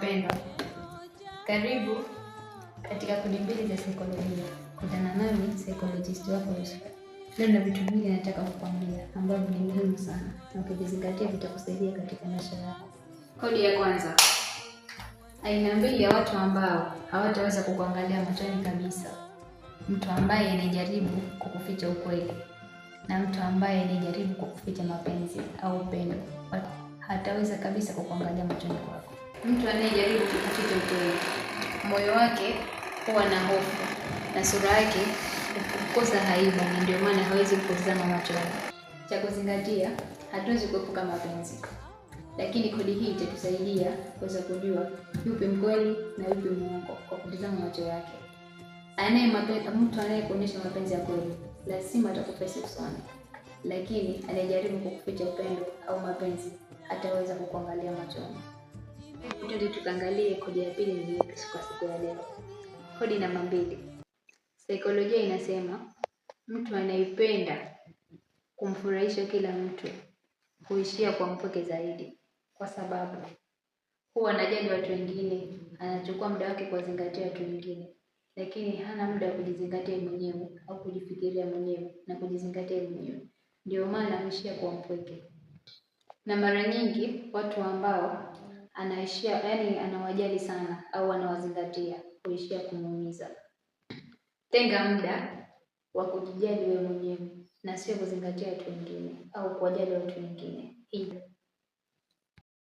Wapendwa, karibu katika kundi mbili za saikolojia. Kutana nami psychologist wako Yusuf. Leo na vitu vingi nataka kukwambia ambavyo ni muhimu sana na ukivizingatia vitakusaidia katika maisha yako. Kodi ya kwanza, aina mbili ya watu ambao hawataweza kukuangalia machoni kabisa: mtu ambaye anajaribu kukuficha ukweli na mtu ambaye anajaribu kukuficha mapenzi au upendo, hataweza kabisa kukuangalia machoni kwako. Mtu anayejaribu kukuficha ukweli, moyo wake huwa na hofu na sura yake kukosa haiba, na ndio maana hawezi kutazama machoni. Cha kuzingatia, hatuwezi kuepuka mapenzi, lakini kodi hii itatusaidia kuweza kujua yupi mkweli na yupi mwongo kwa kutazama macho yake. Mtu anayekuonyesha mapenzi ya kweli lazima atakufesi usoni, lakini anayejaribu kukuficha upendo au mapenzi hataweza kukuangalia machoni. Twende tukaangalie kodi ya pili ni ipi kwa siku ya leo. Kodi namba 2. Saikolojia inasema mtu anayependa kumfurahisha kila mtu huishia kwa mpweke zaidi, kwa sababu huwa anajali watu wengine, anachukua muda wake kuwazingatia watu wengine, lakini hana muda wa kujizingatia mwenyewe au kujifikiria mwenyewe na kujizingatia mwenyewe. Ndio maana huishia kwa mpweke. Na mara nyingi watu ambao anaishia, yani anawajali sana au anawazingatia, huishia kumuumiza. Tenga muda wa kujijali wewe mwenyewe na sio kuzingatia watu wengine au kuwajali watu wengine. Hii